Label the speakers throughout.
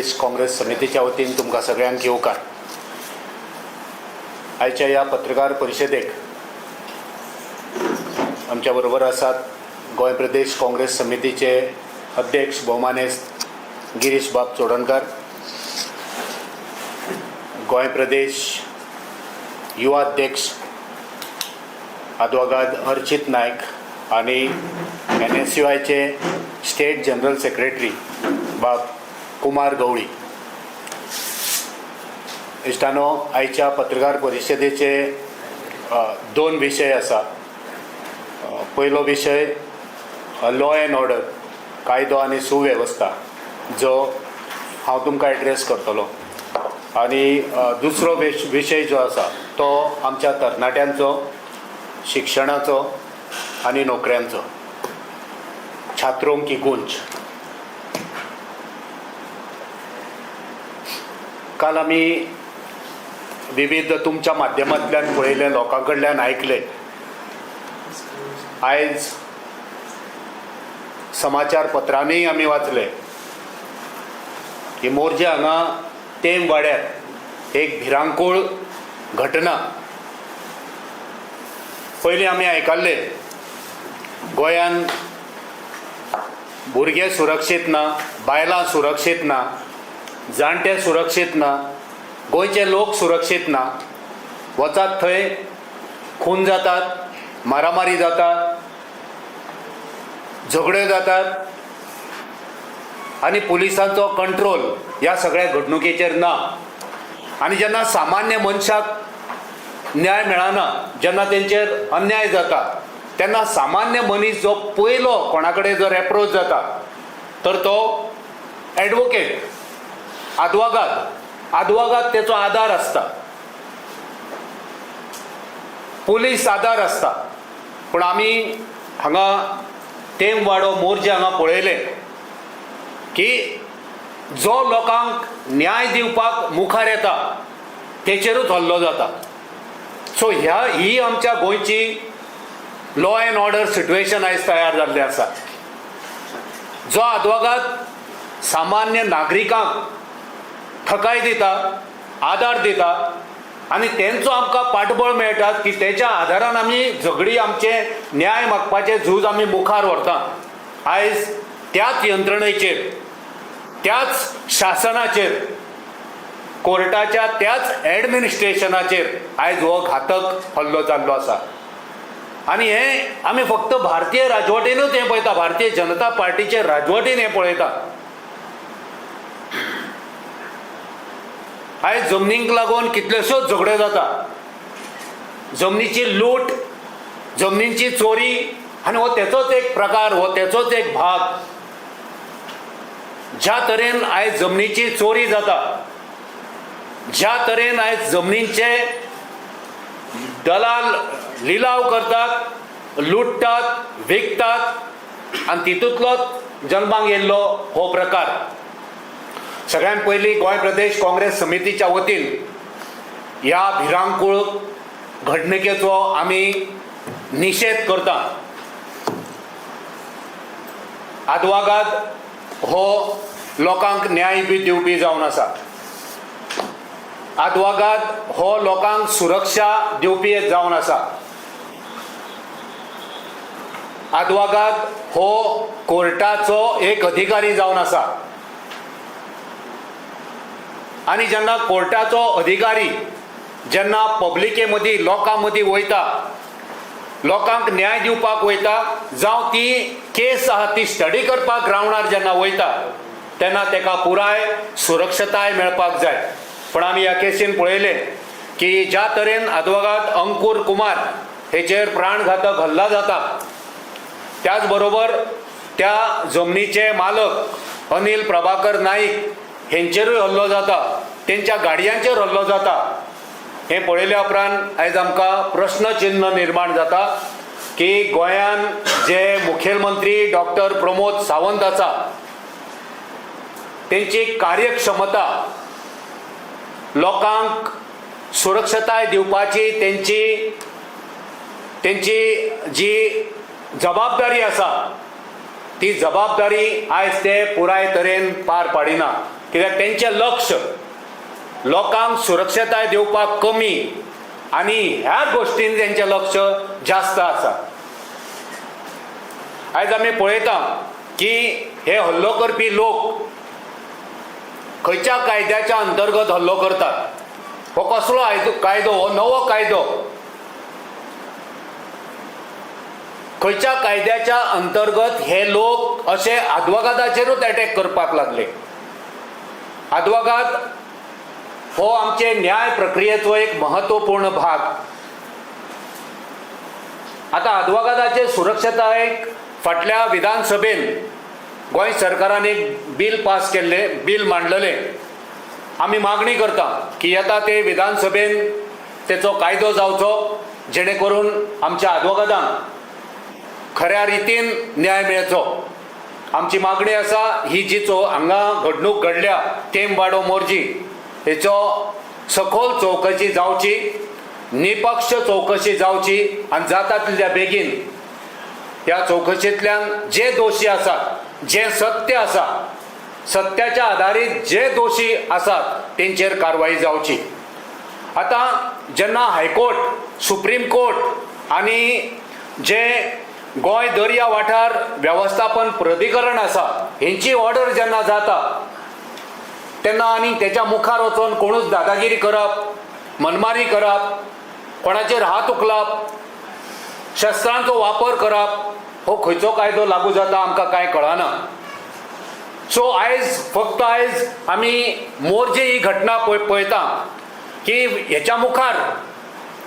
Speaker 1: प्रदेश काँग्रेस समितीच्या वतीन तुमकां सगळ्यांक येवकार. आयच्या ह्या पत्रकार परिशदेक आमच्या बरोबर आसात गोंय प्रदेश काँग्रेस समितीचे अध्यक्ष भोवमानेस्त गिरीश बाब चोडणकार, गोंय प्रदेश युवा अध्यक्ष आदवोगाद अर्चित नायक आनी एनएसयूआयचे स्टेट जनरल सेक्रेटरी बाब कुमार गवळी. इश्टानो, आयच्या पत्रकार परिशदेचे दोन विशय आसा. पयलो विशय लॉ एंड ऑर्डर, कायदो आनी सुवेवस्था, जो हांव तुमकां एड्रेस करतलो आनी दुसरो विशय जो आसा तो आमच्या तरणाट्यांचो, शिक्षणाचो आनी नोकऱ्यांचो, छात्रों की गूंज. काल आमी विविध तुमच्या माध्यमांतल्यान पळयलें, लोकां कडल्यान आयकलें. आयज समाचार पत्रांनीय आमी वाचलें की मोरजे हांगा तेम वाड्यार एक भिरांकूळ घटना. पयलीं आमी आयकल्लें गोंयान भुरगे सुरक्षीत ना, बायलां सुरक्षीत ना, जाणटे सुरक्षीत ना, गोंयचे लोक सुरक्षीत ना. वचात थंय खून जातात, मारामारी जातात, झगड्यो जातात आनी पुलिसांचो कंट्रोल ह्या सगळ्या घडणुकेचेर ना. आनी जेन्ना सामान्य मनशाक न्याय मेळना, जेन्ना तेंचेर अन्याय जाता, तेन्ना सामान्य मनीस जो पयलो कोणा कडेन जर एप्रोच जाता तर तो एडवोकेट, आदवोगाद. आदवोगाद तेचो आदार आसता, पुलीस आदार आसता. पूण आमी हांगा तेमवाडो मोरजे हांगा पळयलें की जो लोकांक न्याय दिवपाक मुखार येता तेचेरूच हल्लो जाता. सो ही आमच्या गोंयची लॉ एंड ऑर्डर सिट्युएशन आयज तयार जाल्लें आसा. जो आदवोगाद सामान्य नागरिकांक थकाय दिता, आदार दिता आनी तेंचो आमकां पाठबळ मेळटा की तेच्या आदारान आमी झगडी, आमचें न्याय मागपाचें झूज आमी मुखार व्हरता. आयज त्याच यंत्रणेचेर, त्याच शासनाचेर, कोर्टाच्या त्याच एडमिनिस्ट्रेशनाचेर आयज हो घातक हल्लो जाल्लो आसा. आनी हें आमी फक्त भारतीय राजवटीनूच हें पळयता, भारतीय जनता पार्टीचे राजवटीन हें पळयता. आयज जमनींक लागून कितल्योश्योच झगड्यो जाता, जमनीची लूट, जमनींची चोरी, आनी हो तेचोच एक प्रकार, हो तेचोच एक भाग. ज्या तरेन आयज जमनीची चोरी जाता, ज्या तरेन आयज जमनींचे दलाल लिलाव करतात, लुट्टात, विकतात आनी तितूंतलोच जल्माक येयल्लो हो प्रकार. सगळ्यात पयलीं गोंय प्रदेश काँग्रेस समितीच्या वतीन ह्या भिरांकूळ घडणुकेचो आमी निशेध करता. आदवोगाद हो लोकांक न्याय बी दिवपी जावन आसा. आदवोगाद हो लोकांक सुरक्षा दिवपी जावन आसा. आदवोगाद हो कोर्टाचो एक अधिकारी जावन आसा. आनी जेन्ना कोर्टाचो अधिकारी जेन्ना पब्लिके मदीं, लोकां मदीं वयता, लोकांक न्याय दिवपाक वयता, जावं ती केस आहा ती स्टडी करपाक ग्रावंडार जेन्ना वयता तेन्ना तेका पुराय सुरक्षताय मेळपाक जाय. पूण आमी ह्या केसीन पळयलें की ज्या तरेन आदवोगाद अंकूर कुमार हेचेर प्राणघातक हल्ला जाता, त्याच बरोबर त्या जमनीचे मालक अनिल प्रभाकर नाईक हेंचेरूय हल्लो जाता, तेंच्या गाडयांचेर हल्लो जाता. हें पळयल्या उपरांत आयज आमकां प्रश्नचिन्न निर्माण जाता की गोंयान जे मुखेलमंत्री डॉक्टर प्रमोद सावंत आसा तेंची कार्यक्षमता, लोकांक सुरक्षताय दिवपाची तेंची तेंची जी जबाबदारी आसा ती जबाबदारी आयज ते पुराय तरेन पार पाडिना. कित्याक तेंचें लक्ष लोकांक सुरक्षताय दिवपाक कमी आनी ह्या गोश्टीन तेंचें लक्ष जास्त आसा. आयज आमी पळयता की हे हल्लो करपी लोक खंयच्या कायद्याच्या अंतर्गत हल्लो करतात. हो कसलो कायदो, हो नवो कायदो खंयच्या कायद्याच्या अंतर्गत हे लोक अशे आदवोगादाचेरूच एटॅक करपाक लागले. आदवोगाद हो आमचे न्याय प्रक्रियेचो एक महत्वपूर्ण भाग. आतां आदवोगादाचे सुरक्षतायेक फाटल्या विधानसभेन गोंय सरकारान एक बील पास केल्लें, बील मांडलेलें. आमी मागणी करता की येता ते विधानसभेन तेचो कायदो जावचो, जेणे करून आमच्या आदवोगादांक खऱ्या रितीन न्याय मेळचो. आमची मागणी आसा ही जी हांगा घडणूक घडल्या तेमवाडो मोरजी हेचो सखोल चवकशी जावची, निपक्ष चवकशी जावची आनी जाता तितल्या बेगीन ह्या चवकशेंतल्यान जे दोशी आसात, जें सत्य आसा, सत्याच्या आदारीत जे दोशी आसात तेंचेर कारवाई जावची. आतां जेन्ना हायकोर्ट, सुप्रीम कोर्ट आनी जे गोंय दर्या वाठार वेवस्थापन प्राधिकरण आसा हेंची ऑर्डर जेन्ना जाता तेन्ना आनी तेच्या मुखार वचोन कोणूच दादागिरी करप, मनमानी करप, कोणाचेर हात उखलप, शस्त्रांचो वापर करप, हो खंयचो कायदो लागू जाता आमकां कांय कळना. सो आयज फक्त आयज आमी मोरजे ही घटना पळयता की हेच्या मुखार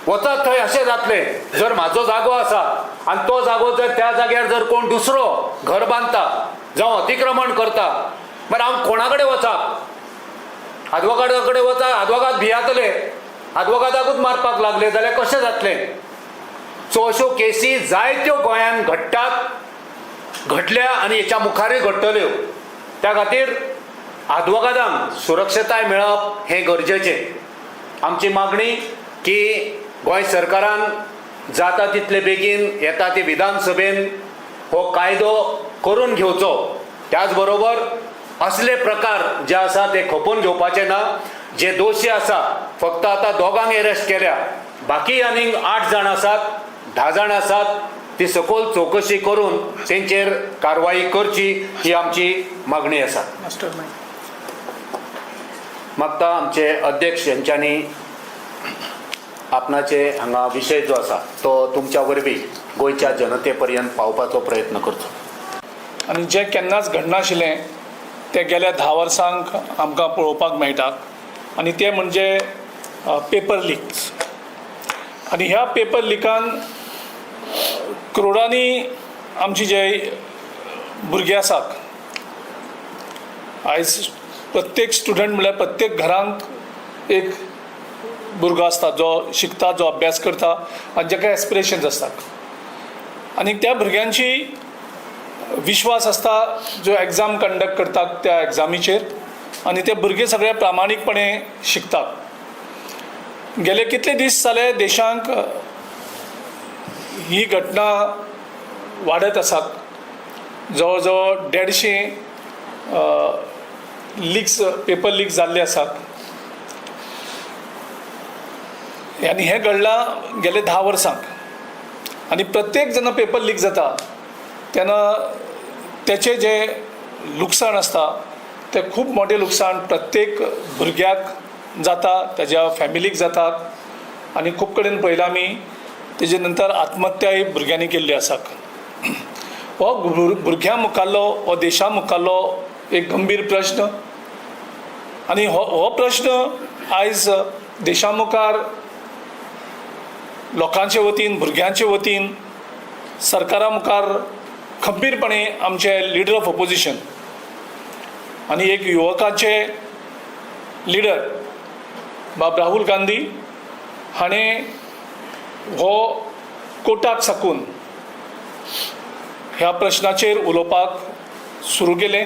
Speaker 1: वचत थंय अशें जातलें. जर म्हाजो जागो आसा आनी तो जागो जर त्या जाग्यार जर कोण दुसरो घर बांदता जावं अतिक्रमण करता, बरें हांव कोणा कडेन वचप? आदवोगादा कडेन वचा, आदवोगाद भियातले, आदवोगादाकूच मारपाक लागले जाल्यार कशें जातलें? सो अश्यो केसी जायत्यो गोंयांत घडटात, घडल्या आनी हेच्या मुखारूय घडटल्यो. त्या खातीर आदवोगादांक सुरक्षताय मेळप हें गरजेचें. आमची मागणी की गोंय सरकारान जाता तितले बेगीन येता ते विधानसभेन हो कायदो करून घेवचो. त्याच बरोबर असले प्रकार जे आसा ते खपोवन घेवपाचे ना. जे दोशी आसा, फक्त आतां दोगांक एरेस्ट केल्या, बाकी आनीक 8 जाण आसात, 10 जाण आसात, ती सखोल चवकशी करून तेंचेर कारवाई करची ही आमची मागणी आसा. मागता आमचे अध्यक्ष हेंच्यांनी आपणाचे हांगा विशय जो आसा तो तुमच्या वरवीं गोंयच्या जनते पर्यंत पावपाचो प्रयत्न करचो.
Speaker 2: आनी जें केन्नाच घडनाशिल्लें तें गेल्या 10 वर्सांक आमकां पळोवपाक मेळटा, आनी तें म्हणजे पेपर लिक्स. आनी ह्या पेपर लिकान करोडांनी आमची जे भुरगे आसात, आयज प्रत्येक स्टुडंट म्हणल्यार प्रत्येक घरांत एक भुरगो आसता जो शिकता, जो अभ्यास करता आनी जाका एस्पिरेशन्स आसतात, आनी त्या भुरग्यांची विश्वास आसता जो एग्जाम कंडक्ट करतात त्या एग्जामीचेर, आनी ते भुरगे सगळे प्रामाणीकपणे शिकतात. गेले कितले दीस जाले देशांक ही घटना वाडत आसात. जवळ जवळ 150 लिक्स, पेपर लीक जाल्ले आसात. आनी हें घडलां गेले 10 वर्सांक. आनी प्रत्येक जेन्ना पेपर लीक जाता तेन्ना तेचें जें लुकसाण आसता तें खूब मोटें लुकसाण प्रत्येक भुरग्याक जाता, तेज्या फॅमिलीक जाता. आनी खूब कडेन पळयलां आमी तेजे नंतर आत्महत्याय भुरग्यांनी केल्ली आसा. हो भुरग्यां मुखारलो, हो देशा मुखारलो एक गंभीर प्रश्न, आनी हो प्रश्न आयज देशा मुखार लोकांचे वतीन, भुरग्यांचे वतीन, सरकारा मुखार खंबीरपणे आमचे लिडर ऑफ ऑपोजिशन आनी एक युवकाचे लिडर बाब राहुल गांधी हाणें हो कोर्टाक साकून ह्या प्रश्नाचेर उलोवपाक सुरू केलें.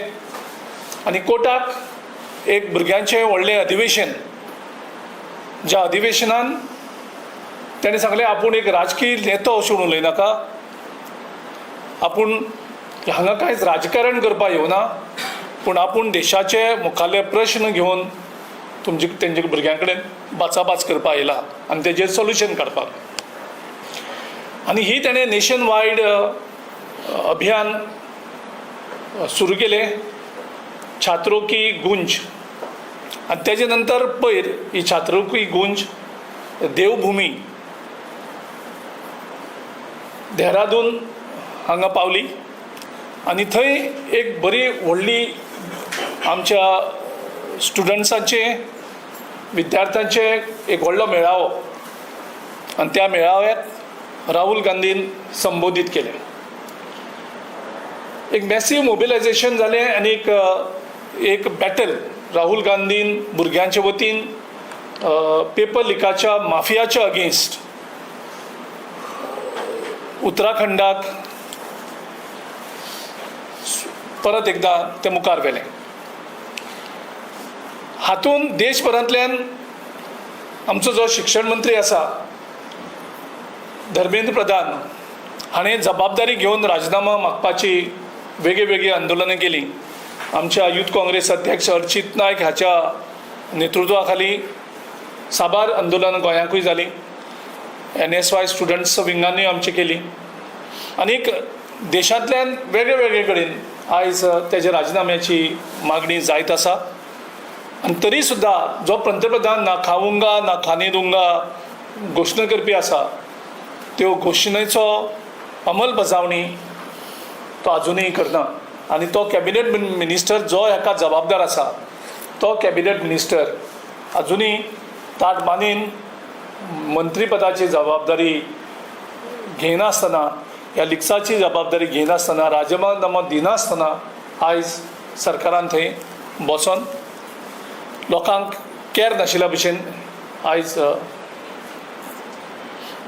Speaker 2: आनी कोर्टाक एक भुरग्यांचें व्हडलें अधिवेशन, ज्या अधिवेशनान तेणें सांगलें आपूण एक राजकीय नेतो अशें म्हणून उलयनाका, आपूण हांगा कांयच राजकारण करपाक येवना, पूण आपूण देशाचे मुखाल्ले प्रश्न घेवन तुमचे तेंचे भुरग्यां कडेन बाचाबाच करपाक आयला आनी तेजेर सोल्युशन काडपाक. आनी ही ताणें नेशन वायड अभियान सुरू केलें, छात्रों की गुंज. आनी तेजे नंतर पयर ही छात्रों की गुंज देवभुमी देहरादून हांगा पावली आनी थंय एक बरी व्हडली आमच्या स्टुडंट्सांचे विद्यार्थ्यांचे एक व्हडलो मेळावो आनी त्या मेळाव्याक राहुल गांधीन संबोधीत केलें. एक मॅसीव मोबिलायजेशन जालें आनी एक बॅटल राहुल गांधीन भुरग्यांचे वतीन पेपर लिकाच्या माफियाच्या अगेन्स्ट उत्तराखंडाक परत एकदां ते मुखार व्हेलें. हातूंत देशभरांतल्यान आमचो जो शिक्षण मंत्री आसा धर्मेंद्र प्रधान हाणें जबाबदारी घेवन राजिनामा मागपाची वेगळी वेगळी आंदोलनां केलीं. आमच्या यूथ काँग्रेस अध्यक्ष अर्चित नायक हाच्या नेतृत्वा खाली साबार आंदोलनां गोंयांकूय जालीं. NSY students विंगानूय आमची केली आनीक देशांतल्यान वेगळे वेगळे कडेन आयज तेज्या राजिनाम्याची मागणी जायत आसा. आनी तरी सुद्दां जो पंतप्रधान ना खाऊंगा ना खाने दूंगा घोशणा करपी आसा त्यो घोशणेचो अंमलबजावणी तो आजुनूय करना आनी तो कॅबिनेट मिनिस्टर जो हेका जबाबदार आसा तो कॅबिनेट मिनिस्टर आजुनूय ताट मानेन मंत्रीपदाची जबाबदारी घेयनासतना, ह्या लिक्साची जबाबदारी घेयनासतना, राजिनामो दिनासतना आयज सरकारान थंय बसोन लोकांक कॅर नाशिल्ल्या भशेन आयज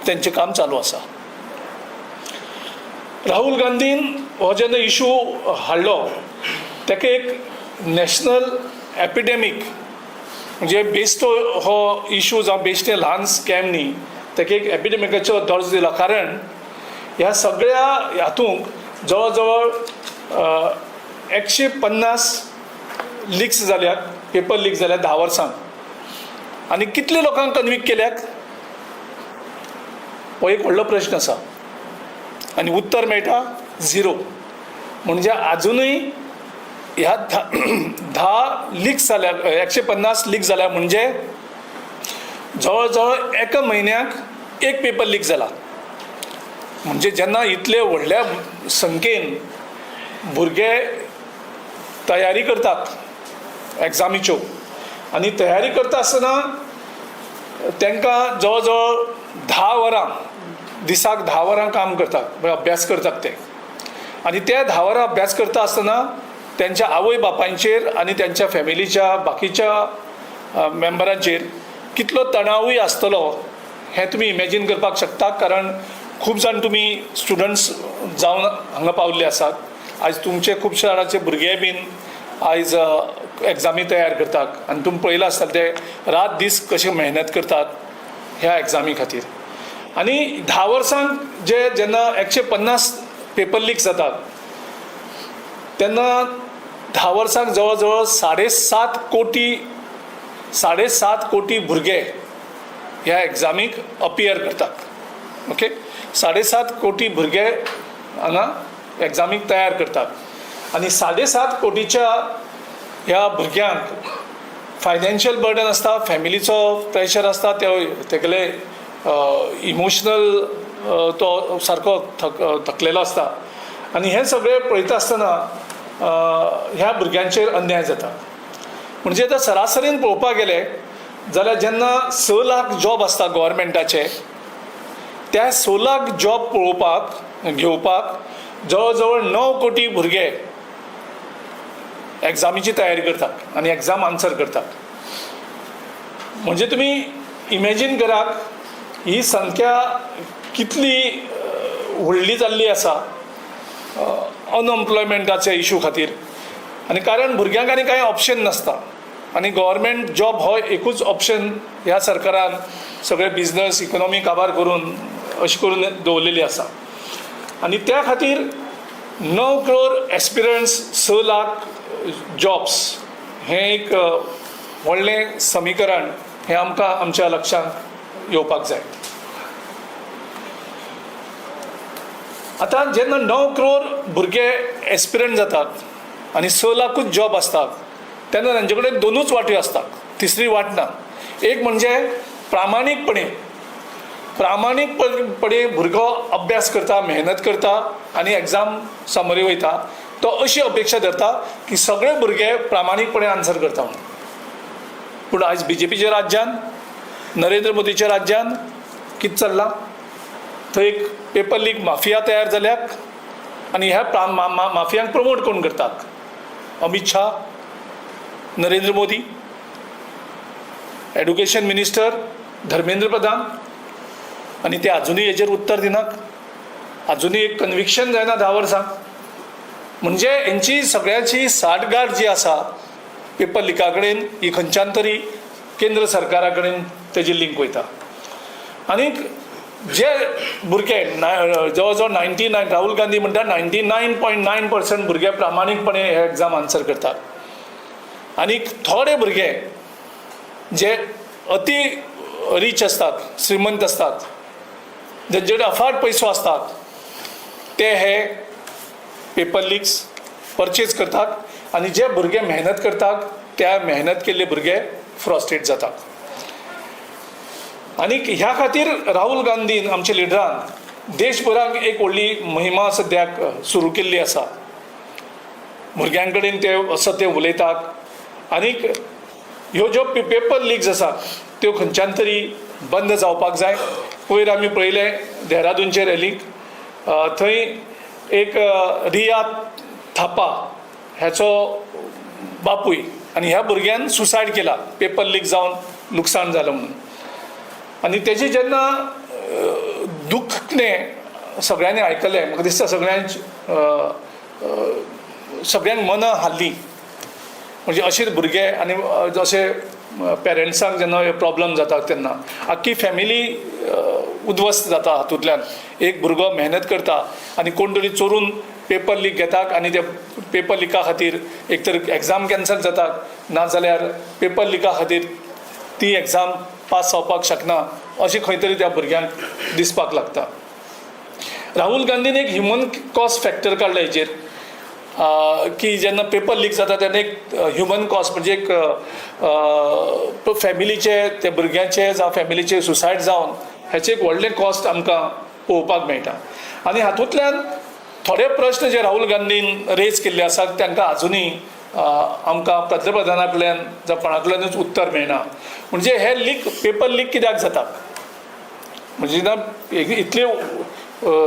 Speaker 2: तेंचें काम चालू आसा. राहुल गांधीन हो जेन्ना इशू हाडलो तेका एक नॅशनल एपिडेमीक म्हणजे बेश्टो हो इशू जावं बेश्टें ल्हान स्कॅम न्ही, तेका एक एपिडेमिकाचो दर्जो दिला. कारण ह्या सगळ्या हातूंत जवळ जवळ 150 लिक्स जाल्यात, पेपर लीक जाल्यात 10 वर्सांक आनी कितले लोकांक कन्विक्ट केल्यात हो एक व्हडलो प्रश्न आसा आनी उत्तर मेळटा 0. म्हणजे आजुनूय ह्या 10 लिक्स जाल्या, 150 लीक जाल्या म्हणजे जवळ जवळ एका म्हयन्याक एक पेपर लीक जाला. म्हणजे जेन्ना इतले व्हडल्या संख्येन भुरगे तयारी करतात एग्जामीच्यो आनी तयारी करता आसतना तांकां जवळ जवळ 10 वरां दिसाक 10 वरां काम करतात, म्हणजे अभ्यास करतात ते आनी ते 10 वरां अभ्यास करता आसतना त्यांच्या आवय बापायचेर आनी त्यांच्या फॅमिलीच्या बाकीच्या मेंबरांचेर कितलो तणावूय आसतलो हें तुमी इमॅजीन करपाक शकता. कारण खूब जाण तुमी स्टुडंट्स जावन हांगा पावल्ले आसात. आयज तुमचे खुबशे जाणांचे भुरगे बीन आयज एग्जामी तयार करतात आनी तुमी पळयलां आसतलें ते रात दीस कशे मेहनत करतात ह्या एग्जामी खातीर. आनी 10 वर्सांक जे जेन्ना 150 पेपर लीक जातात तेन्ना 10 वर्सांक जवळ जवळ 7.5 कोटी 7.5 कोटी भुरगे ह्या एग्जामीक अपियर करतात. ओके, 7.5 कोटी भुरगे हांगा एग्जामीक तयार करतात आनी 7.5 कोटीच्या ह्या भुरग्यांक फायनान्शियल बर्डन आसता, फॅमिलीचो प्रेशर आसता, ते तेगेले इमोशनल तो सारको थकलेलो आसता आनी हें सगळें पळयता आसतना ह्या भुरग्यांचेर अन्याय जाता. म्हणजे आतां सरासरीन पळोवपाक गेले जाल्यार जेन्ना 6 लाख जॉब आसता गव्हर्मेंटाचे, त्या 6 लाख जॉब पळोवपाक घेवपाक जवळ जवळ 9 कोटी भुरगे एग्जामीची तयारी करतात आनी एग्जाम आन्सर करतात. म्हणजे तुमी इमॅजीन करात ही संख्या कितली व्हडली जाल्ली आसा अनएम्प्लॉयमेंटाच्या इशू खातीर. आनी कारण भुरग्यांक आनी कांय ऑप्शन नासता आनी गव्हर्मेंट जॉब हो एकूच ऑप्शन ह्या सरकारान सगळे बिजनस इकोनॉमी काबार करून अशें करून दवरलेली आसा. आनी त्या खातीर 9 करोड एस्पिरंट्स, 6 लाख जॉब्स हें एक व्हडलें समीकरण हें आमकां आमच्या लक्षांत येवपाक जाय. आतां जेन्ना 9 करोड भुरगे एस्पिरंट जातात आनी 6 लाखूच जॉब आसतात तेन्ना तांचे कडेन दोनूच वाट्यो आसतात, तिसरी वाट ना. एक म्हणजे प्रामाणीकपणे प्रामाणीकपणे भुरगो अभ्यास करता, मेहनत करता आनी एग्जाम सामोरे वयता, तो अशी अपेक्षा धरता की सगळे भुरगे प्रामाणीकपणे आन्सर करता म्हणून. पूण आयज बीजेपीच्या राज्यान, नरेंद्र मोदीच्या राज्यान कितें चल्लां, थंय एक पेपर लीक माफिया तयार जाल्यात आनी ह्या माफियांक प्रमोट कोण करतात? Amit Shah, Narendra Modi, education minister Dharmendra Pradhan, आनी ते आजुनूय हेजेर उत्तर दिनात, आजुनूय एक कन्विक्शन जायना 10 वर्सां. म्हणजे हेंची सगळ्यांची साठगांठ जी आसा पेपर लिका कडेन, ही खंयच्यान तरी केंद्र सरकारा कडेन तेजी लिंक वयता. आनीक जे भुरगे जवळ जवळ 99, राहुल गांधी म्हणटा 99.9% भुरगे प्रामाणीकपणे हे एग्जाम आन्सर करतात. आनीक थोडे भुरगे जे अति रीच आसतात, श्रीमंत आसतात, जेंचे कडेन अफाट पयसो आसतात, ते हे पेपर लिक्स परचेज करतात आनी जे भुरगे मेहनत करतात त्या मेहनत केल्ले भुरगे फ्रस्ट्रेट जातात. आनी ह्या खातीर राहुल गांधीन, आमच्या लिडरान, देशभराक एक व्हडली मोहिमा सद्याक सुरू केल्ली आसा. भुरग्यां कडेन ते असो ते उलयतात आनीक ह्यो ज्यो पेपर लिक्स आसा त्यो खंयच्यान तरी बंद जावपाक जाय. पयर आमी पळयलें देहरादूनचे रॅलीक, थंय एक रिया थापा ह्याचो बापूय आनी ह्या भुरग्यान सुसायड केला पेपर लीक जावन लुकसाण जालें म्हणून. आनी तेजी जेन्ना दुखणें सगळ्यांनी आयकलें, म्हाका दिसता सगळ्यांक सगळ्यांक मनां हाल्लीं. म्हणजे अशे भुरगे आनी अशे पेरंट्सांक जेन्ना प्रॉब्लम जाता तेन्ना आख्खी फॅमिली उद्ध्वस्त जाता हातूंतल्यान. एक भुरगो मेहनत करता आनी कोण तरी चोरून पेपर लीक घेतात आनी ते पेपर लिका खातीर एक तर एग्जाम कॅन्सल जातात, नाजाल्यार पेपर लिका खातीर ती एग्जाम पास जावपाक शकना अशें खंय तरी त्या भुरग्यांक दिसपाक लागता. राहुल गांधीन एक ह्युमन कॉस्ट फॅक्टर काडला हेजेर, की जेन्ना पेपर लीक जाता तेन्ना एक ह्युमन कॉस्ट म्हणजे एक फॅमिलीचे, त्या भुरग्यांचे जावं फॅमिलीचे सुसायड जावन हेचें एक व्हडलें कॉस्ट आमकां पळोवपाक मेळटा. आनी हातूंतल्यान थोडे प्रश्न जे राहुल गांधीन रेज केल्ले आसात तांकां आजुनूय आमकां पंतप्रधाना कडल्यान जावं कोणा कडल्यानूच उत्तर मेळना. म्हणजे हे लीक, पेपर लीक कित्याक जाता? म्हणजे ना इतले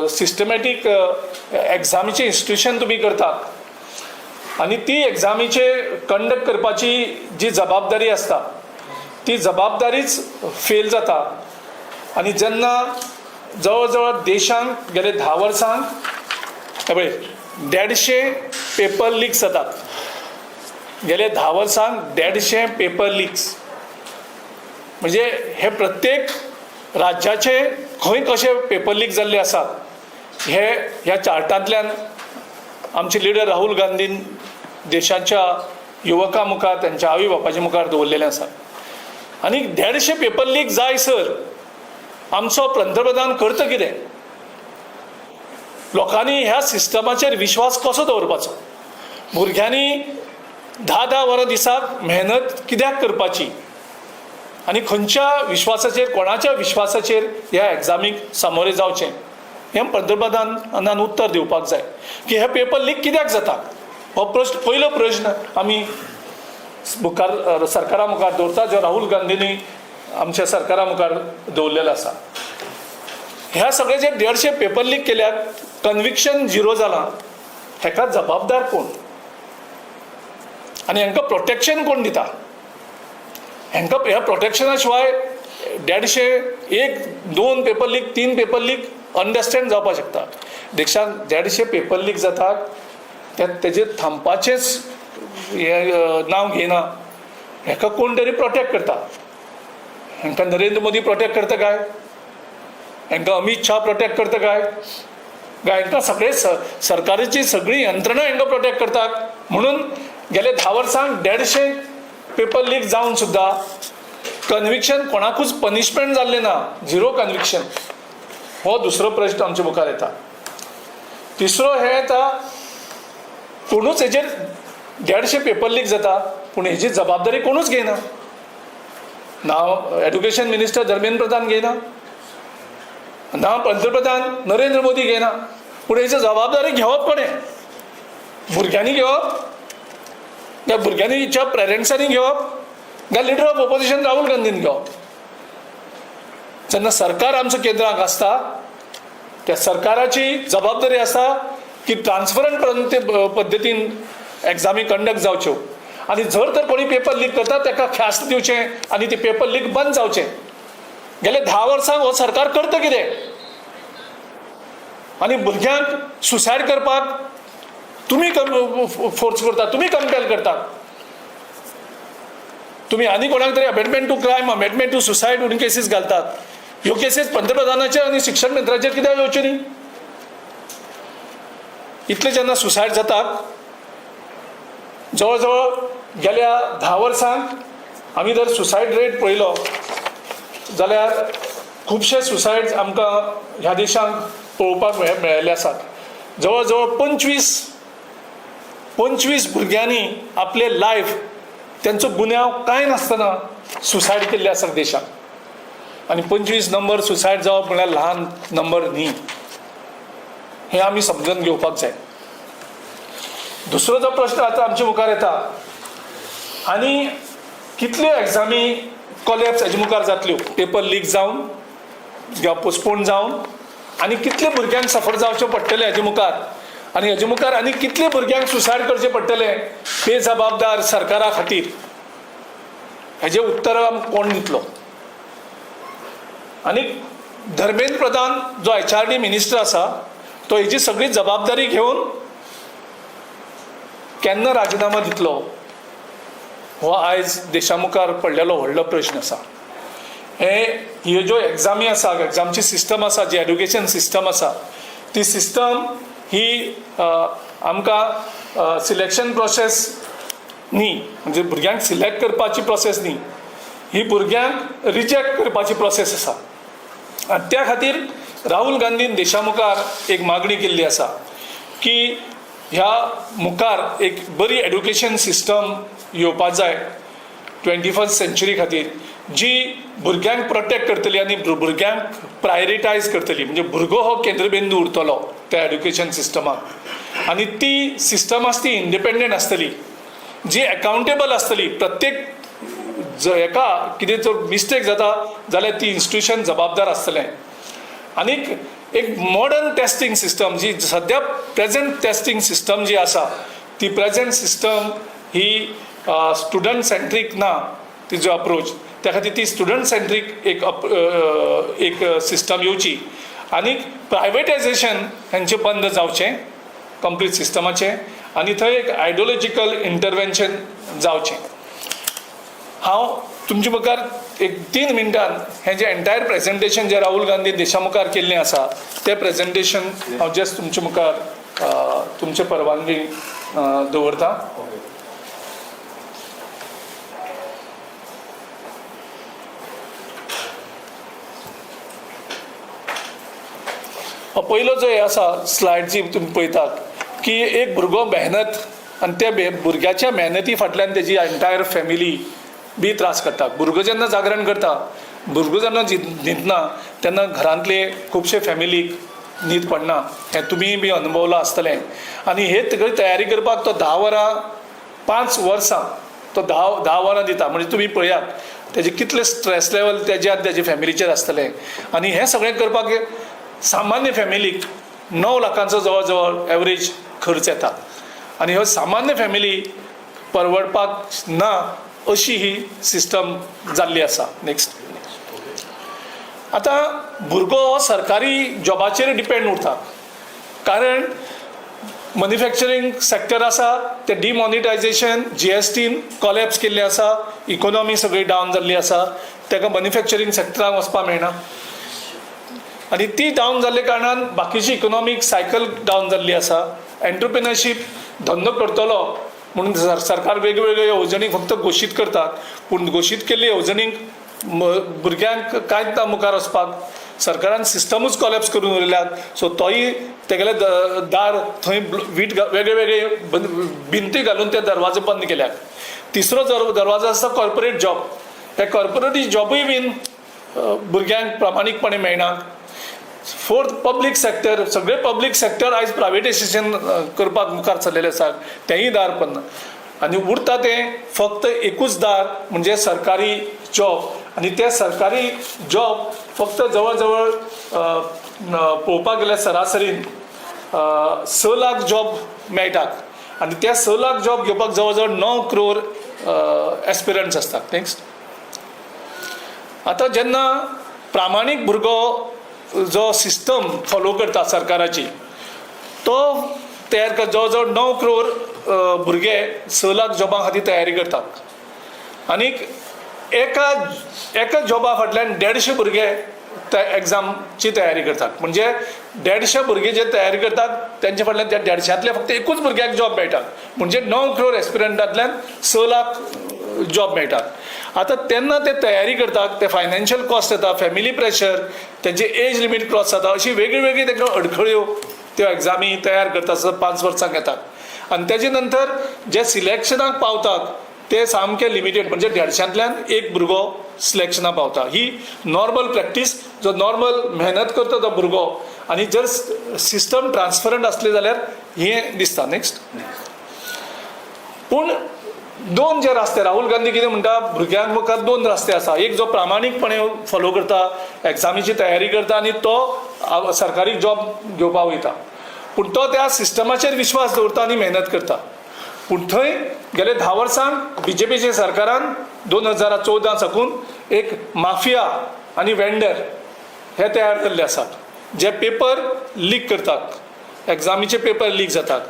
Speaker 2: सिस्टमॅटीक एग्जामीचें इन्स्टिट्यूशन तुमी करतात आनी ती एग्जामीचे कंडक्ट करपाची जी जबाबदारी आसता ती जबाबदारीच फेल जाता. आनी जेन्ना जवळ जवळ देशांक गेले 10 वर्सांक पळय 150 पेपर लिक्स जातात, गेले 10 वर्सांक 150 पेपर लिक्स, म्हणजे हे प्रत्येक राज्याचे खंय कशे पेपर लीक जाल्ले आसात हे ह्या चार्टांतल्यान आमचे लिडर राहुल गांधीन देशाच्या युवकां मुखार, त्यांच्या आवय बापाच्या मुखार दवरलेलें आसा. आनी 150 पेपर लीक जाय सर आमचो पंतप्रधान करता कितें? लोकांनी ह्या सिस्टमाचेर विश्वास कसो दवरपाचो? भुरग्यांनी 10-10 वरां दिसाक मेहनत कित्याक करपाची आनी खंयच्या विश्वासाचेर, कोणाच्या विश्वासाचेर ह्या एग्जामीक सामोरे जावचें हें पंतप्रधानान उत्तर दिवपाक जाय की हे पेपर लीक कित्याक जाता. हो प्रश्न, पयलो प्रश्न आमी मुखार सरकारा मुखार दवरता, जो राहुल गांधींनी आमच्या सरकारा मुखार दवरलेलो आसा. ह्या सगळे जे 150 पेपर लीक केल्यात, कन्विक्शन 0 जालां, हेका जबाबदार कोण आनी हांकां प्रोटेक्शन कोण दिता? हांकां ह्या प्रोटेक्शना शिवाय 150, 1, 2 paper leak, 3 paper leak understand जावपाक शकता. देशांत 150 पेपर लीक जातात तेजेर थांबपाचेंच हें नांव घेयना. हेका कोण तरी प्रोटेक्ट करता. हांकां नरेंद्र मोदी प्रोटेक्ट करता काय? हांकां अमीत शाह प्रोटेक्ट करता काय? काय हांकां सगळे सरकाराची सगळी यंत्रणा हांकां प्रोटेक्ट करतात? म्हणून गेले 10 वर्सांक 150 पेपर लीक जावन सुद्दां कन्विक्शन कोणाकूच पनिशमेंट जाल्लें ना, झिरो कन्विक्शन. हो दुसरो प्रश्न आमच्या मुखार येता. तिसरो हे येता, कोणूच हेजेर 150 पेपर लीक जाता पूण हेजी जबाबदारी कोणूच घेयना. ना एड्युकेशन मिनिस्टर धर्मेंद्र प्रधान घेयना, ना पंतप्रधान नरेंद्र मोदी घेयना. पूण हेची जबाबदारी घेवप कोणें? भुरग्यांनी घेवप, त्या भुरग्यांनीच्या पेरंट्सांनी घेवप, काय लिडर ऑफ ओपोजिशन राहुल गांधीन घेवप? जेन्ना सरकार आमचो केंद्राक आसता त्या सरकाराची जबाबदारी आसा की ट्रान्सपरंट पद्दतीन एग्जामी कंडक्ट जावच्यो आनी जर तर कोणी पेपर लीक करता ताका ख्यास्त दिवचें आनी ते पेपर लीक बंद जावचें. गेले 10 वर्सांक हो सरकार करता कितें? आनी भुरग्यांक सुसायड करपाक तुमी फोर्स करता, तुमी कंपेल करतात. तुमी आनी कोणाक तरी abetment to crime, abetment to suicide म्हणून केसीस घालतात. ह्यो केसीस पंतप्रधानाचेर आनी शिक्षण मंत्र्याचेर कित्याक येवच्यो न्ही? इतले जेन्ना सुसायड जातात, जवळ जवळ गेल्या 10 वर्सांक आमी जर सुसायड रेट पळयलो जाल्यार खुबशे सुसायड आमकां ह्या देशांत पळोवपाक मेळिल्ले आसात. जवळ जवळ 25 भुरग्यांनी आपले लायफ तेंचो गुन्यांव कांय नासतना सुसायड केल्ले आसा देशांत. आनी 25 नंबर सुसायड जावप म्हळ्यार ल्हान नंबर न्ही, हें आमी समजून घेवपाक जाय. दुसरो जो प्रश्न आतां आमचे मुखार येता, आनी कितल्यो एग्जामी कॉलेप्स हेजे मुखार जातल्यो, पेपर लीक जावन किंवा पोस्टपोन जावन, आनी कितले भुरग्यांक सफर जावचें पडटलें हेजे मुखार, आनी हेजे मुखार आनी कितले भुरग्यांक सुसायड करचें पडटलें बेजबाबदार सरकारा खातीर, हेजें उत्तर आमकां कोण दितलो? आनी धर्मेंद्र प्रधान जो HRD minister आसा तो हेजी सगळी जबाबदारी घेवन केन्ना राजिनामा दितलो, हो आयज देशा मुखार पडलेलो व्हडलो प्रश्न आसा. हे ह्यो ज्यो एग्जामी आसा, एग्जामची सिस्टम आसा, जी एड्युकेशन सिस्टम आसा, ती सिस्टम ही आमकां सिलेक्शन प्रोसेस न्ही, म्हणजे भुरग्यांक सिलेक्ट करपाची प्रोसेस न्ही, ही भुरग्यांक रिजेक्ट करपाची प्रोसेस आसा. आनी त्या खातीर राहुल गांधीन देशा मुखार एक मागणी केल्ली आसा की ह्या मुखार एक बरी एड्युकेशन सिस्टम येवपा जाय 21st century खातीर, जी भुरग्यांक प्रोटेक्ट करतली आनी भुरग्यांक प्रायोरिटायज करतली. म्हणजे भुरगो हो केंद्रबिंदू उरतलो त्या एड्युकेशन सिस्टमाक, आनी ती सिस्टम आसा ती इंडिपेंडंट आसतली, जी एकाउंटेबल आसतली. प्रत्येक एका कितें जर मिस्टेक जाता जाल्यार ती इन्स्टिट्यूशन जबाबदार आसतलें. आनीक एक मॉडर्न टेस्टिंग सिस्टम, जी सद्या प्रेजेंट टेस्टिंग सिस्टम जी आसा ती प्रेजेंट सिस्टम ही स्टुडंट सेंट्रीक ना तिजो अप्रोच, त्या खातीर ती स्टुडंट सेंट्रीक एक सिस्टम येवची. आनीक प्रायवेटायजेशन हेंचें बंद जावचें कंप्लीट सिस्टमाचें, आनी थंय एक आयडियोलॉजिकल इंटरवेन्शन जावचें. हांव तुमचे मुखार एक 3 मिनटान हें जें एंटायर प्रेजेंटेशन जें राहुल गांधी देशा मुखार केल्लें आसा तें प्रेजेंटेशन हांव जस्ट तुमचे मुखार तुमचे परवानगी दवरता. पयलो जो हे आसा स्लायड जी तुमी पळयतात की एक भुरगो मेहनत, आनी त्या भुरग्याच्या मेहनती फाटल्यान तेजी एंटायर फॅमिली बी त्रास काडटा. भुरगो जेन्ना जागरण करता, भुरगो जेन्ना न्हिदना तेन्ना घरांतले खुबशे फॅमिलीक न्हीद पडना, हें तुमी बी अनुभवलां आसतलें. आनी हे सगळी तयारी करपाक तो 10 वरां 5 वर्सां तो 10 वरां दिता. म्हणजे तुमी पळयात तेजे कितले स्ट्रेस लेवल तेजे आनी तेजे फॅमिलीचेर आसतलें. आनी हें सगळें करपाक सामान्य फॅमिलीक 9 लाखांचो जवळ जवळ एवरेज खर्च येता, आनी ह्यो सामान्य फॅमिली परवडपाक ना अशी ही सिस्टम जाल्ली आसा. नेक्स्ट, आतां भुरगो हो सरकारी जॉबाचेर डिपेंड उरता, कारण मॅन्युफॅक्चरींग सॅक्टर आसा ते डिमॉनिटायजेशन GSTन कॉलेप्स केल्लें आसा, इकोनॉमी सगळी डावन जाल्ली आसा, ताका मॅन्युफॅक्चरींग सॅक्टराक वचपाक मेळना. आनी ती डावन जाल्ले कारणान बाकीची इकोनॉमीक सायकल डावन जाल्ली आसा. एंटरप्रिनरशीप धंदो करतलो म्हणून सरकार वेगवेगळ्यो येवजणी फक्त घोशीत करतात, पूण घोशीत केल्ली येवजणींक भुरग्यांक कांयच ना मुखार वचपाक. सरकारान सिस्टमूच कॉलेप्स करून उरयल्यात. सो तोय तेगेले दार थंय वीट वेगळे वेगळे भिंती घालून ते दरवाजे बंद केल्यात. तिसरो दरवाजो आसा कॉर्पोरेट जॉब. हे कॉर्पोरेट जॉबूय बीन भुरग्यांक प्रामाणीकपणे मेळना. Fourth, public sector. सगळे पब्लीक सॅक्टर आयज प्रायवेटायजेशन करपाक मुखार सरलेले आसात, तेंय दार बंद. आनी उरता तें फक्त एकूच दार, म्हणजे सरकारी जॉब. आनी ते सरकारी जॉब फक्त जवळ जवळ पळोवपाक गेल्यार सरासरीन 6 लाख जॉब मेळटात आनी त्या 6 लाख जॉब घेवपाक जवळ जवळ 9 क्रोर एस्पिरंट्स आसतात. नेक्स्ट. आतां जेन्ना प्रामाणीक भुरगो जो सिस्टम फॉलो करता सरकाराची, तो तयार कर, जवळ जवळ 9 क्रोर भुरगे 6 लाख जॉबां खातीर तयारी करतात आनीक एका एका जॉबा फाटल्यान 150 भुरगे त्या एग्जामची तयारी करतात. म्हणजे 150 भुरगे जे तयारी करतात तेंच्या फाटल्यान त्या 150तले फक्त एकूच भुरग्याक जॉब मेळटा. म्हणजे 9 क्रोर एस्पिरंटांतल्यान 6 लाख जॉब मेळटात. आतां तेन्ना ते तयारी करतात, ते फायनान्शियल कॉस्ट येता, फॅमिली प्रेशर, तेंचे एज लिमीट क्रॉस जाता, अशी वेगळी वेगळी तांकां अडखळ्यो त्यो एग्जामी तयार करता आसतना 5 वर्सांक येतात. आनी तेजे नंतर जे सिलेक्शनाक पावतात ते सामके लिमिटेड, म्हणजे 150तल्यान एक भुरगो सिलेक्शनाक पावता. ही नॉर्मल प्रॅक्टीस, जो नॉर्मल मेहनत करता तो भुरगो, आनी जर सिस्टम ट्रान्सपरंट आसली जाल्यार हें दिसता. नेक्स्ट. पूण दोन जे रस्ते, राहुल गांधी कितें म्हणटा, भुरग्यांक मुखार दोन रस्ते आसा. एक जो प्रामाणीकपणे फॉलो करता, एग्जामीची तयारी करता आनी तो सरकारी जॉब घेवपाक वयता, पूण तो त्या सिस्टमाचेर विश्वास दवरता आनी मेहनत करता. पूण थंय गेले 10 वर्सांक बीजेपीच्या सरकारान 2014 साकून एक माफिया आनी वेंडर हे तयार जाल्ले आसात, जे पेपर लीक करतात, एग्जामीचे पेपर लीक जातात.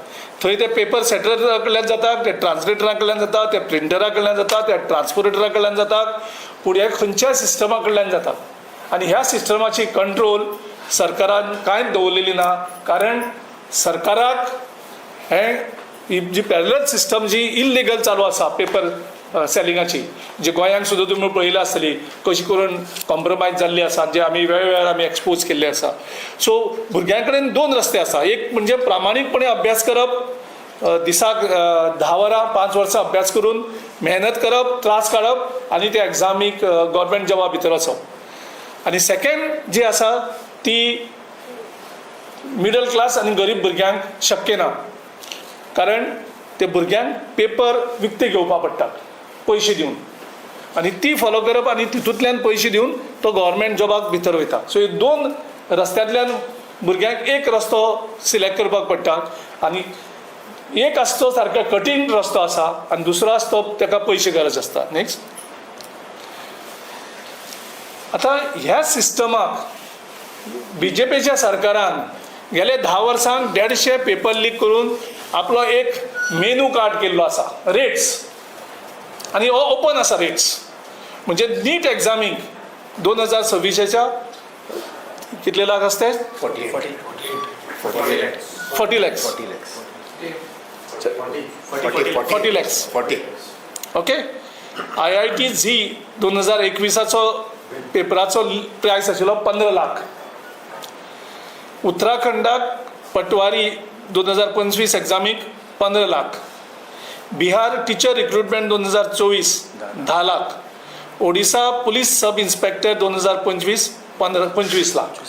Speaker 2: थंय ते पेपर सेटरा कडल्यान जातात, ते ट्रान्सलेटरा कडल्यान जाता, ते प्रिंटरा कडल्यान जाता, ते ट्रान्सपोर्टरा कडल्यान जातात, पूण हे खंयच्याय सिस्टमा कडल्यान जातात. आनी ह्या सिस्टमाची कंट्रोल सरकारान कांयच दवरलेली ना, कारण सरकाराक हें ही जी पॅरलल सिस्टम जी इल्लिगल चालू आसा पेपर सेलिंगाची, जे गोंयांत सुद्दां तुमी पळयला आसतली कशी करून कॉम्प्रोमायज जाल्ली आसा, जे आमी वेळवेळार आमी एक्सपोज केल्ले आसा. सो भुरग्यां कडेन दोन रस्ते आसा. एक म्हणजे प्रामाणीकपणे अभ्यास करप, दिसाक 10 वरां 5 वर्सां अभ्यास करून मेहनत करप, त्रास काडप आनी त्या एग्जामीक गव्हर्मेंट जॉबा भितर वचप. आनी सेकेंड जी आसा ती मिडल क्लास आनी गरीब भुरग्यांक शक्य ना, कारण ते भुरग्यांक पेपर विकते घेवपा पडटात पयशे दिवन, आनी ती फॉलो करप आनी तितूंतल्यान पयशे दिवन तो गव्हर्मेंट जॉबाक भितर वयता. सो हे दोन रस्त्यांतल्यान भुरग्यांक एक रस्तो सिलेक्ट करपाक पडटा, आनी एक आसता तो सारको कठीण रस्तो आसा आनी दुसरो आसता तो ताका पयशे गरज आसता. नेक्स्ट. आतां ह्या सिस्टमाक बीजेपीच्या सरकारान गेले 10 वर्सांक 150 पेपर लीक करून आपलो एक मेनू कार्ड केल्लो आसा, रेट्स, आनी हो ओपन आसा रेट्स. म्हणजे नीट एग्जामीक 2026च्या कितले लाख आसते?
Speaker 1: 48.
Speaker 2: 40 lakhs.
Speaker 1: 40 lakhs.
Speaker 2: 40 lakhs.
Speaker 1: 40.
Speaker 2: Okay. IIT JEE 2021चो पेपराचो प्रायस आशिल्लो 15 लाख. उत्तराखंडाक पटवारी 2025 एग्जामीक 15 lakh. Bihar teacher recruitment 2024 10 lakh. Odisha police sub inspector 2025 15, 25 lakh.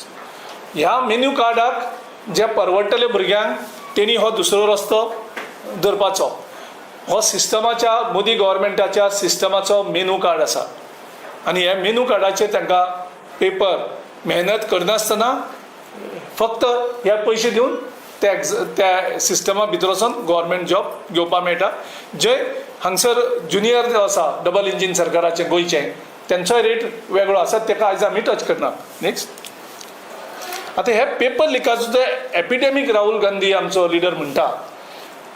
Speaker 2: ह्या मेन्यू कार्डाक जे परवडटले भुरग्यांक तेणी हो दुसरो रस्तो धरपाचो. हो सिस्टमाच्या, मोदी गव्हर्मेंटाच्या सिस्टमाचो मेनू कार्ड आसा आनी ह्या मेनू कार्डाचेर तांकां पेपर मेहनत करनासतना फक्त हे पयशे दिवन त्या सिस्टमा भितर वचोन गव्हर्मेंट जॉब घेवपाक मेळटा. जे हांगसर ज्युनियर जो आसा डबल इंजीन सरकाराचें गोंयचें, तेंचोय रेट वेगळो आसा, तेका आयज आमी टच करना. नेक्स्ट. आतां हे पेपर लिकाचो जे एपिडेमीक राहुल गांधी आमचो लिडर म्हणटा,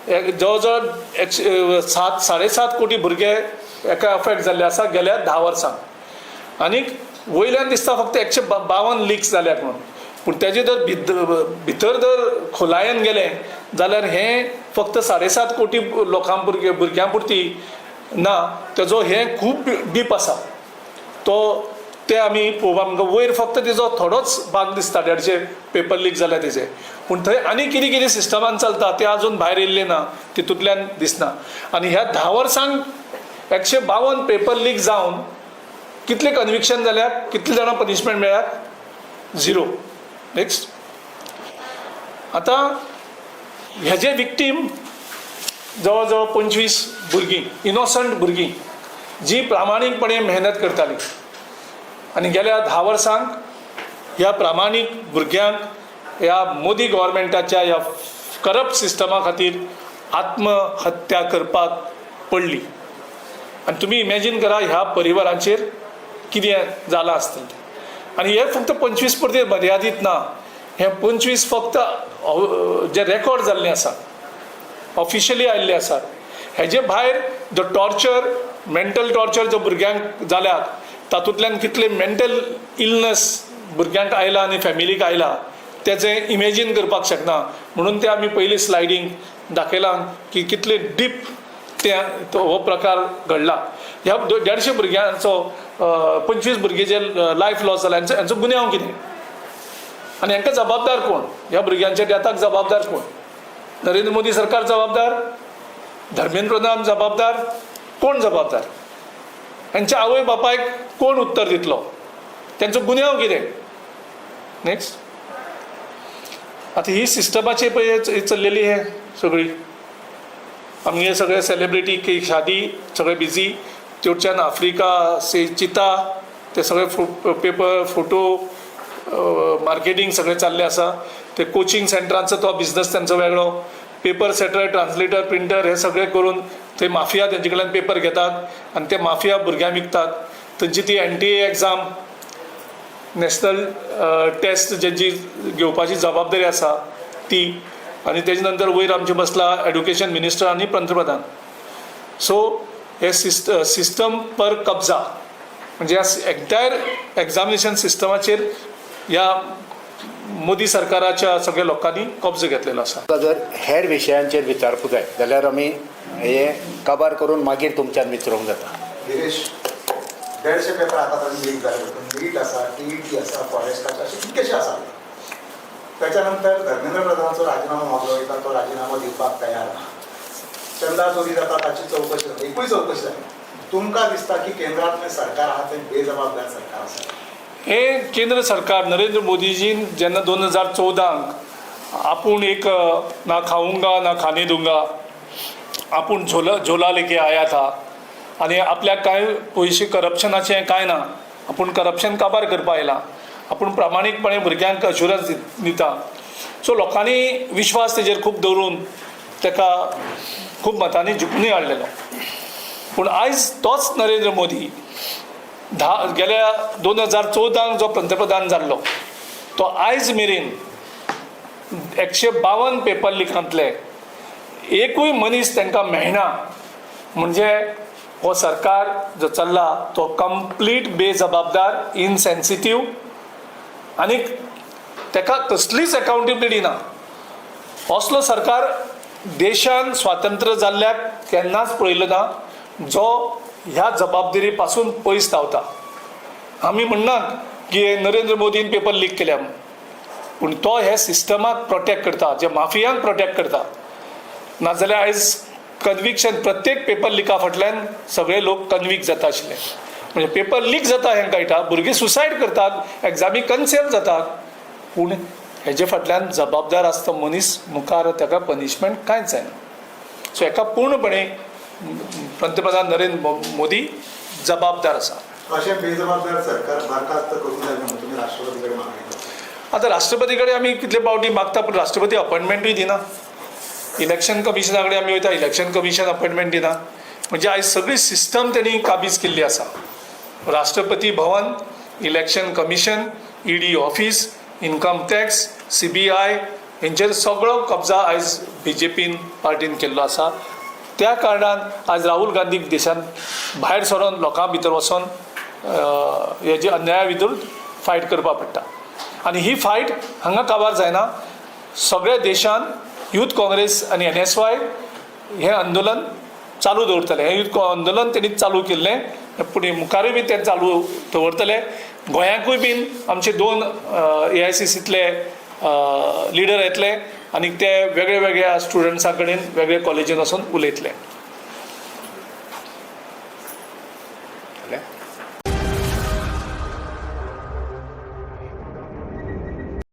Speaker 2: जवळ जवळ 107, 7.5 कोटी भुरगे हेका अफेक्ट जाल्ले आसा गेल्या 10 वर्सांक. आनीक वयल्यान दिसता फक्त 152 लिक्स जाल्यात म्हणून. पूण तेजे जर भितर जर खोलायेन गेले जाल्यार हें फक्त 7.5 कोटी लोकां भुरग्यां पुरती ना, तेजो हें खूब डीप आसा. तो ते आमी पळोवपाक आमकां वयर फक्त तेजो थोडोच भाग दिसता, 150 पेपर लीक जाल्या तेजे, पूण थंय आनी कितें कितें सिस्टमान चलता तें आजून भायर येयल्लें ना, तितूंतल्यान दिसना. आनी ह्या 10 वर्सांक 152 पेपर लीक जावन कितले कन्विक्शन जाल्यात, कितले जाणां पनिशमेंट मेळ्ळ्यात? 0. नेक्स्ट. आतां हेजे विक्टीम जवळ जवळ 25 भुरगीं, इनोसंट भुरगीं जी प्रामाणीकपणे मेहनत करतालीं. आनी गेल्या 10 वर्सांक ह्या प्रामाणीक भुरग्यांक ह्या मोदी गव्हर्मेंटाच्या ह्या करप्ट सिस्टमा खातीर आत्महत्या करपाक पडली. आनी तुमी इमॅजीन करा ह्या परिवाराचेर कितें जालां आसतलें. आनी हे फक्त 25 पुरते मर्यादीत ना, हे 25 फक्त जे रेकॉर्ड जाल्ले आसा, ऑफिशियली आयिल्ले आसात. हेजे भायर the torture, mental torture जो भुरग्यांक जाल्यात तातूंतल्यान कितले मेंटल इलनस भुरग्यांक आयला आनी फॅमिलीक आयला तेजें इमेजीन करपाक शकना. म्हणून ते आमी पयली स्लायडींग दाखयलां की कितले डीप ते हो प्रकार घडला. ह्या 150 भुरग्यांचो 25 भुरगे जे लायफ लॉस जाला, हेंचो गुन्यांव कितें आनी हांकां जबाबदार कोण? ह्या भुरग्यांच्या डेथाक जबाबदार कोण? नरेंद्र मोदी सरकार जबाबदार? धर्मेंद्र प्रधान जबाबदार? कोण जबाबदार? हांच्या आवय बापायक कोण उत्तर दितलो? तेंचो गुन्यांव कितें? नेक्स्ट. आतां ही सिस्टमाची पळय चल्लेली हे सगळी आमगे सगळे सेलिब्रिटी की शादी सगळे बिजी, तेवच्यान आफ्रिका से चिता ते सगळे पेपर फोटो मार्केटींग सगळें चाललें आसा. ते कोचिंग सेंटरांचो तो बिजनस तेंचो वेगळो, पेपर सेटर, ट्रान्सलेटर, प्रिंटर हे सगळे करून ते माफिया तेंचे कडल्यान पेपर घेतात आनी ते माफिया भुरग्यांक विकतात. थंयची ती NTA exam, national test जेची घेवपाची जबाबदारी आसा ती, आनी तेजे नंतर वयर आमचें बसला एड्युकेशन मिनिस्टर आनी पंतप्रधान. सो हे सिस्टम पर कब्जा, म्हणजे ह्या एन्टायर एग्जामिनेशन सिस्टमाचेर ह्या मोदी सरकाराच्या सगळ्या लोकांनी कब्जो घेतलेलो आसा.
Speaker 1: जर हेर विशयांचेर विचारपूं जाय जाल्यार आमी हे काबार करून मागीर तुमच्यान विचारूंक जाता.
Speaker 3: गिरीश, 150 पेपर आतां लीक जाले, नीट आसा, TET आसा, फॉरेस्टाचे अशे कितकेशे आसा. त्याच्यानंतर धर्मेंद्र प्रधानाचो राजीनामो मागलो वयता, तो राजीनामो दिवपाक तयार ना. चंदा चोरी जाता ताची चवकशी जाता, एकूय चवकशी जायना. तुमकां दिसता की केंद्रांतलें सरकार आहा तें बेजबाबदार सरकार आसा?
Speaker 2: हे केंद्र सरकार नरेंद्र मोदीजीन जेन्ना 2014 आपूण एक ना खाऊंगा ना खाने दूंगा, आपूण झोला झोला लेके आया था आनी आपल्याक कांय पयशे करप्शनाचें कांय ना, आपूण करप्शन काबार करपा आयला, आपूण प्रामाणीकपणे भुरग्यांक अश्युरन्स दिता. सो लोकांनी विश्वास तेजेर खूब दवरून तेका खूब मतांनी जिखूनय हाडलेलो. पूण आयज तोच नरेंद्र मोदी गेल्या 2014 जो पंतप्रधान जाल्लो तो आयज मेरेन 152 पेपर लिकांतले एकूय मनीस तांकां मेळना. म्हणजे हो सरकार जो चल्ला तो कंप्लीट बेजबाबदार, इनसेन्सिटीव आनी ताका कसलीच एकाउंटेबिलिटी ना. असलो सरकार देशान स्वातंत्र्य जाल्ल्याक केन्नाच पळयलो ना, जो ह्या जबाबदारी पासून पयस धांवता. आमी म्हणनात की नरेंद्र मोदीन पेपर लीक केल्या, पूण तो हे सिस्टमाक प्रोटेक्ट करता, जे माफियांक प्रोटेक्ट करता. नाजाल्यार आयज कन्विक्शन प्रत्येक पेपर लिका फाटल्यान सगळे लोक कन्विक्ट जाता आशिल्ले. म्हणजे पेपर लीक जाता हें कळटा, भुरगीं सुसायड करतात, एग्जामी कन्सेल जातात, पूण हेजे फाटल्यान जबाबदार आसता मनीस मुखार ताका पनिशमेंट कांयच जायना. सो हेका पूर्णपणे पंतप्रधान नरेंद्र मोदी जबाबदार आसा.
Speaker 3: अशें बेजबाबदार सरकार बरखास्त करूंक जाय म्हणून तुमी राष्ट्रपती कडेन मागणी करता?
Speaker 2: आतां राष्ट्रपती कडेन आमी कितले फावटी मागता, पूण राष्ट्रपती अपॉयंटमेंटूय दिना. इलेक्शन कमिशना कडेन आमी वयता, इलेक्शन कमिशन अपॉयंटमेंट दिना. म्हणजे आयज सगळी सिस्टम तेणी काबीज केल्ली आसा. Rashtrapati Bhavan, election commission, ED office, income tax, CBI हेंचेर सगळो कब्जा आयज BJPन पार्टीन केल्लो आसा. त्या कारणान आज राहुल गांधीक देशान भायर सरोन लोकां भितर वचोन हेजे अन्याया विरुद्ध फायट करपाक पडटा. आनी ही फायट हांगा काबार जायना. सगळ्या देशान यूथ काँग्रेस आनी NSY हें आंदोलन चालू दवरतले. हें यूथ आंदोलन तेणी चालू केल्लें, पूण मुखारूय बी तें चालू दवरतले. गोंयांकूय बीन आमचे 2 AICCतले लिडर येतले आनी ते वेगळे वेगळ्या स्टुडंट्सां कडेन वेगळे कॉलेजीन वचून उलयतले.